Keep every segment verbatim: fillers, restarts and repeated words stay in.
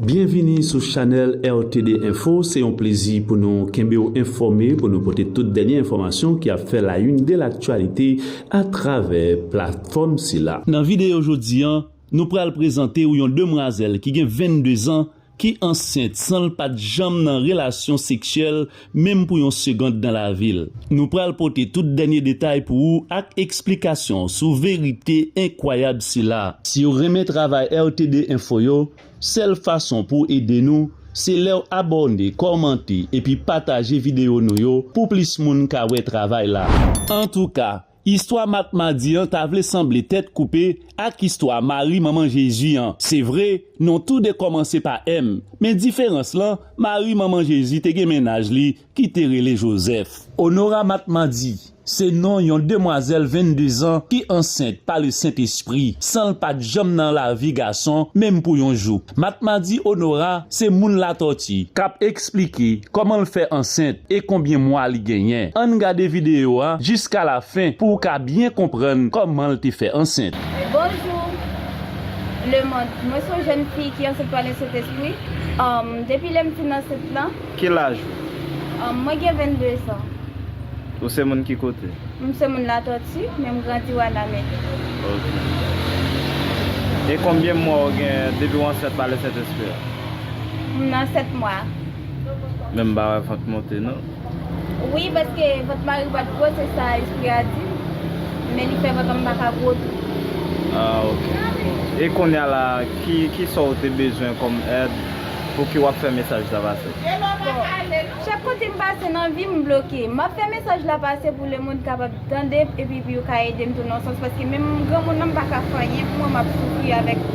Byenvini sou chanèl R T D Info. Se yon plezi pou nou kenbe w enfòme, pou nou pote tout dènye enfòmasyon ki ap fè la une de l'actualité atravè platfòm sila. Nan videyo jodi a, nou pral prezante w yon demwazèl ki gen venndezan ki ansent san l pa t janm nan relasyon seksyèl menm pou yon segond nan lavi l. Nou pral pote tout dènye detay pou ou ak eksplikasyon sou verite enkwayab sila. Si w renmen travay R T D Info yo, sèl fason pou w ede nou, se lè w abòne, kòmante, epi pataje videyo nou yo pou plis moun ka wè travay la. Antouka, istwa Matmadi an ta vle sanble tèt koupe ak istwa Mari Manman Jezi an. Se vre, non toude kòmanse pa M, men diferans lan, Mari Manman Jezi te gen mennaj li ki te rele Jozèf. Onora Matmadi se non yon demwazèl venndezan ki ansent pa Lesentespri, san l pa t janm nan lavi gason, menm pou yon jou. Matmadi Onora se moun Latòti k ap eksplike kòman l fè ansent e konbyen mwa li genyen. Ann gade videyo a jiska lafen pou w ka byen konprann kòman l te fè ansent. Bonjou, lemonn. Mwen se yon jèn fi ki ansent pa Lesentespri. Um, depi lè m fin ansent lan. Ki laj ou? Um, mwen gen venndezan. Ou se moun ki kote? M se moun Latòti, men m grandi Wanament. Ok. E konbyen mwa w gen depi w ansent pa Lesentespri a? M nan sèt mwa. Men m pa wè vant monte, non? Wi, paske vant mari pa t gwo, se sa espri a di m. Men li fè vant mwen pa ka gwo tou. Ah, ok. E kounye a la, ki, ki sa w te bezwen kòm èd pou ki w ap fè mesaj sa pase? Bon, chak kote m pase nan vi m, m bloke. M ap fè mesaj la pase pou lemonn kapab tande, epi pou yo ka ede m tou nan sans, paske menm granmoun nan m pa ka fè anyen pou mwen, m ap soufri avèk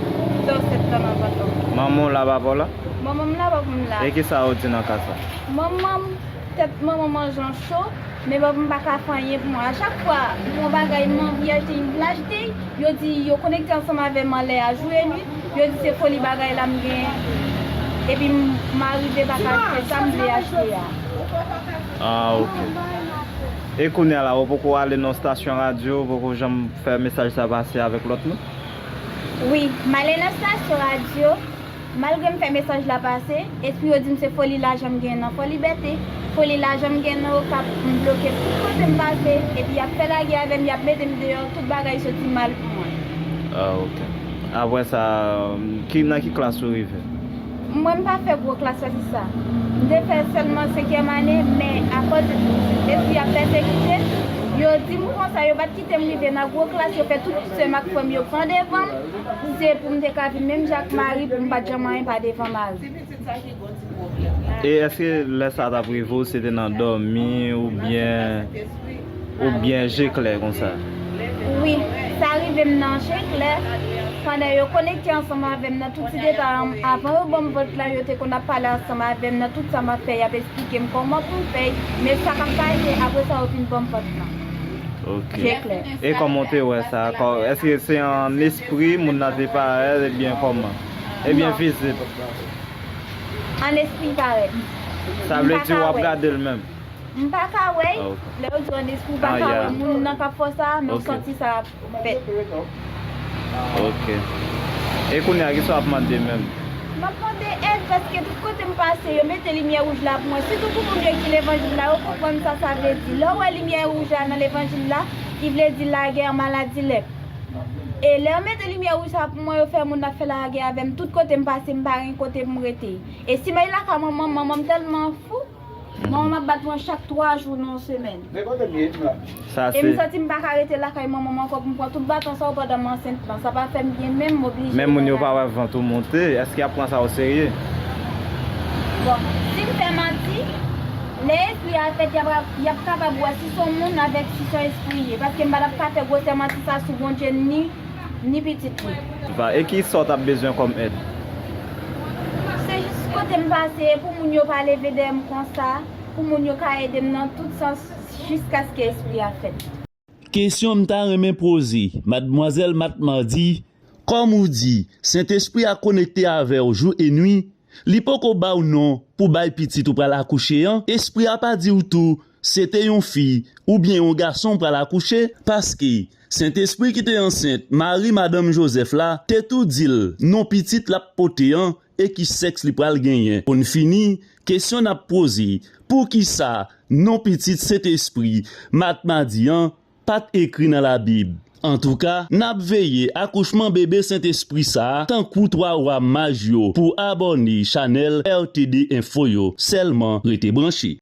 ansent lan nan vant lan. Manman w la, papa w la? Manman m la, papa m la. E ki sa yo di nan ka sa? Manman m, tèt manman m an jan cho, men papa m pa ka fè anyen pou mwen. A chak fwa m wè yon bagay m anvi achte, m vle achte, yo di yo konekte ansanm avè m anlè a jou e nuit, yo di se foli bagay la m genyen. Epi m, m arive pa ka achte sa m vle achte a. Ah, ok. E kounye a la, ou poko ale nan stasyon radyo, ou poko janm fè mesaj sa pase avèk lòt moun? Wi, m ale nan stasyon radyo. Malgre m fè mesaj la pase, espri yo di m se foli lajan m genyen nan Fòlibète, foli lajan m genyen nan Okap, m bloke tout kote m pase, epi y ap fè lagè avè m, y ap mete m deyò, tout bagay soti mal pou mwen. Ah, ok. Apre sa, ki, nan ki klas ou rive? Mwen, m pa fè gwo klas, sa se sa. M te fè sèlman senkyèm ane, men akoz espri ap pèsekite m, yo di m konsa, yo pa t kite m rive nan gwo klas, yo fè tout sè m ak frè m yo pran devan m. Se pou m te ka vin menm jan ak mari, pou m pa t janm anyen pa devan mari. E èske lè sa t ap rive w, se te nan dòmi oubyen, oubyen je klè konsa? Wi, sa rive m nan je klè. Pandan yo konekte ansanm avè m nan tout ti detay an, avan yo ban m vant la, yo te konn ap pale ansanm avè m nan tout sa m ap fè, y ap esplike m kòman pou m fè, men sa k ap pase, apre sa yo fin ban m vant lan. Ok. Je klè. E kòman w te wè sa? Kò-, èske se an espri moun nan te parèt, ebyen kòman? Ebyen vizib? An espri parèt. Sa vle di w ap gade l menm? M pa ka wè. Ah, ok. Lè yo di an espri, w pa ka wè moun nan k ap fè sa, men w santi sa ap fèt. Ok. E kounye a, kisa w ap mande menm? M ap mande èd paske tout kote m pase, yo mete limyè wouj la pou mwen. Sitou pou moun yo ki levanjil la, yo konprann sa sa vle di. Lè w wè limyè wouj la nan levanjil la, li vle di lagè, maladi, lèp. E lè yo mete limyè wouj sa pou mwen, yo fè moun ap fè lagè avè m. Tout kote m pase, m pa gen kote pou m rete. E si m al lakay manman m, manman m tèlman fou, manman m ap bat mwen chak twa jou nan yon semèn. Sa e m se santi m pa ka rete lakay manman m ankò pou m pran tout baton sa yo pandan m ansent lan. Sa pa fè m byen menm, m oblije. Men moun yo pa wè vant ou monte, èske y ap pran sa oserye? Bon, si m fè manti, lè espri a fèt, y ap, y ap kapab wè si se yon moun avèk si se yon espri ye. Paske m pa t ap ka fè gwosè manti sa sou Bondye ni ni pitit li. Va, e ki sa w t ap bezwen kòm èd? Se jis kote m pase, pou moun yo pa leve dèyè m konsa, pou moun yo ka ede m nan tout sans, jiskaske espri a fèt. Kesyon m ta renmen poze, Madmwazèl Matmadi, kòm ou di, Sentespri a konekte avè w jou e nwi, li poko ba w non pou bay pitit ou pral akouche an, espri a pa di w tou se te yon fi oubyen yon gason w pral akouche, paske Sentespri ki te ansent Mari madanm Jozèf la te tou di l non pitit l ap pote an, e ki sèks li pral genyen. Pou n fini, kesyon n ap poze, poukisa non pitit Sentespri, Matmadi an, pa t ekri nan Labib? Antouka, n ap veye akouchman bebe Sentespri sa a tankou twa wa maj yo. Pou abòne chanèl R T D Info yo, sèlman rete branche.